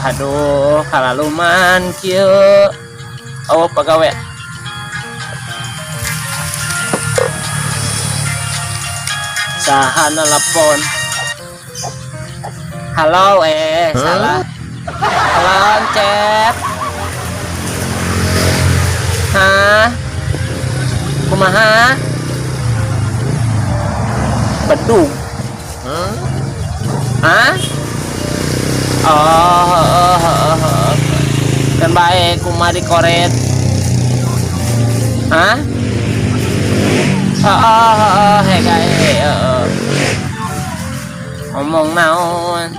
Aduh, kalaluman kieu. Oh, pagawe. Saha nelpon? Halo, salah. Halo, Cep. Hah? Kumaha? Bedug. Hah? Oh, oh. Kan baik kumaha dikoret. Hah? Oh, hei gae, heeh. Ngomong naon?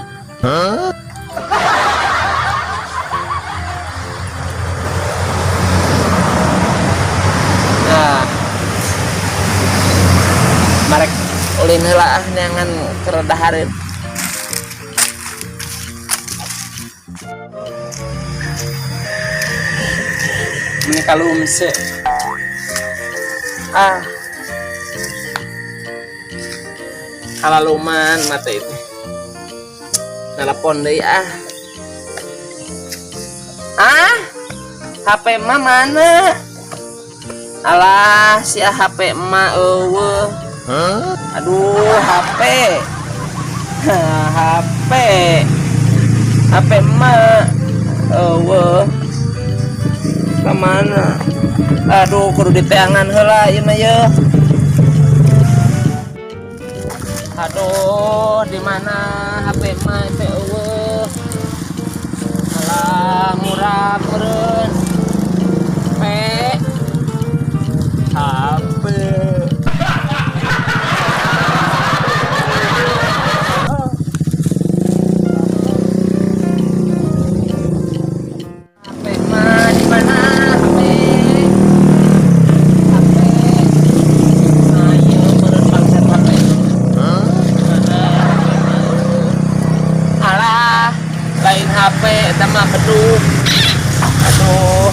Nah. Marek ulin heula ah neangan keredahareun. Ini kalumse. Ah. Kalaluman mata itu. Telepon deui ah. Ah? HP emak mana? Alah, si HP emak eueuh. Aduh, HP. HP. HP emak eueuh. Kemana? Aduh, kudu diteangan heula ieu mah yeuh. Aduh, di mana HP emak teh eueuh. Alah, murah meureun. HP. HP. HP mah di mana? HP. HP. Ayo meureun bangsat HP. Mana HP mah? Alah, lain HP eta mah bedug. Aduh.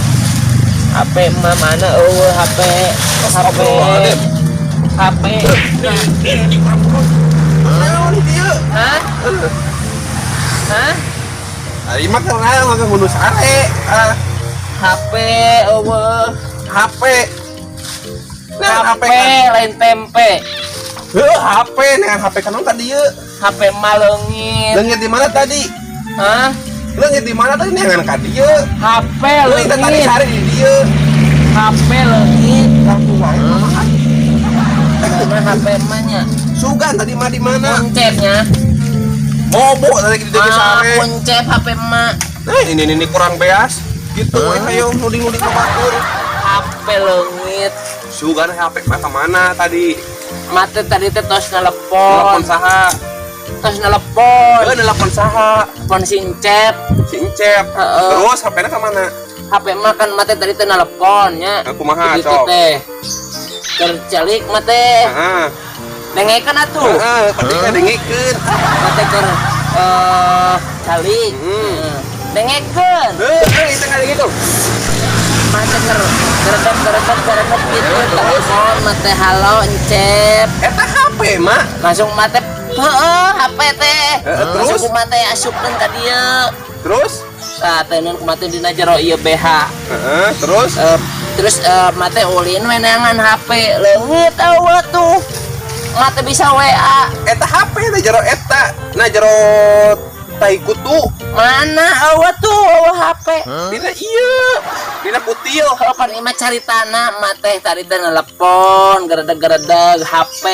HP mah mana eueuh HP. HP. HP. Naon dieu? Hah? Hah? Ari mah keur naon ngaganggu sare. Ah, HP eueuh. HP. Nah, HP lain tempe. Heuh, HP dengan HP kanon tadi ieu. HP mah leungit. Leungit di mana tadi? Hah? Leungit di mana tadi neangan ka dieu? HP Leungit tadi leungit. sare di dieu. HP leungit. Laku wae mah. Mana HP emaknya? Sugan tadi mah di mana? Kuncepnya. Bobo tadi di dieu Ah, sare. kuncep HP emak. Nah, ini kurang beas. Gitu we ayo nuding-nuding ka batur. HP leungit. Sugan HP mah ka mana tadi? Mate tadi teh tos nelepon. Telepon saha? Tos nelepon. Heuh, nelpon saha? Telepon si Encep. Si Encep. Heeh. Terus HP-na ka mana? HP emak kan mate tadi teh nelepon nya. Nah, kumaha, Begitu sok? teh. Keur calik mate. Heeh. Dengekeun atuh. Heeh, tadi kan dengekeun. Mate keur calik. Heeh. Dengekeun. Heuh, itu ngadengekeun. Mate keur geredeg geredeg geredeg gitu telepon mate halo Encep. Eta HP mah. Langsung mate heeh HP teh. Heeh, langsung terus? ku mate asupkeun ka dieu. Terus? Tah teuneun ku mate dina jero ieu BH. Heeh, terus? Terus mate ulin we neangan HP leungit eueuh tuh. Mate bisa WA. Eta HP na jero eta, na jero tai kutu. Mana eueuh tuh eueuh HP. Dina ieu, dina kutil. Kalau pan ima cari tanah, mate tadi teh nelepon, geredeg-geredeg HP.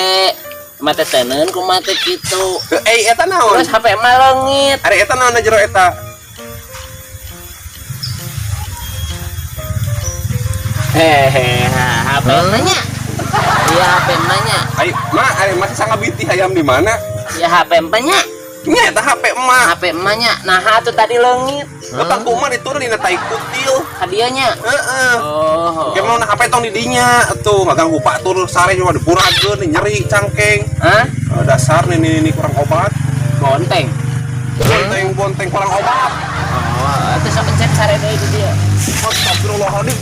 Mate teuneun ku mate kitu. Eh, eta naon? Terus HP mah leungit. Ari eta naon na jero eta? Hehehe, HP nanya. Iya HP nanya. Ai, ma, ari masih sangabiti hayam di mana? Ya HP nya. Nya eta HP emak. HP emaknya. Nah, tuh tadi leungit. Ketang ku mah diturun dina tai kutil. Ka dieu nya. Heeh. Oh. Kayak mau na HP tong di dinya tuh ngaganggu pak tur sare juga dipurageun nyeri cangkeng. Hah? Eh, dasar nih ini kurang obat. Bonteng. Bonteng bonteng kurang obat. Oh, itu sok encep sare deui di dieu. Astagfirullahaladzim.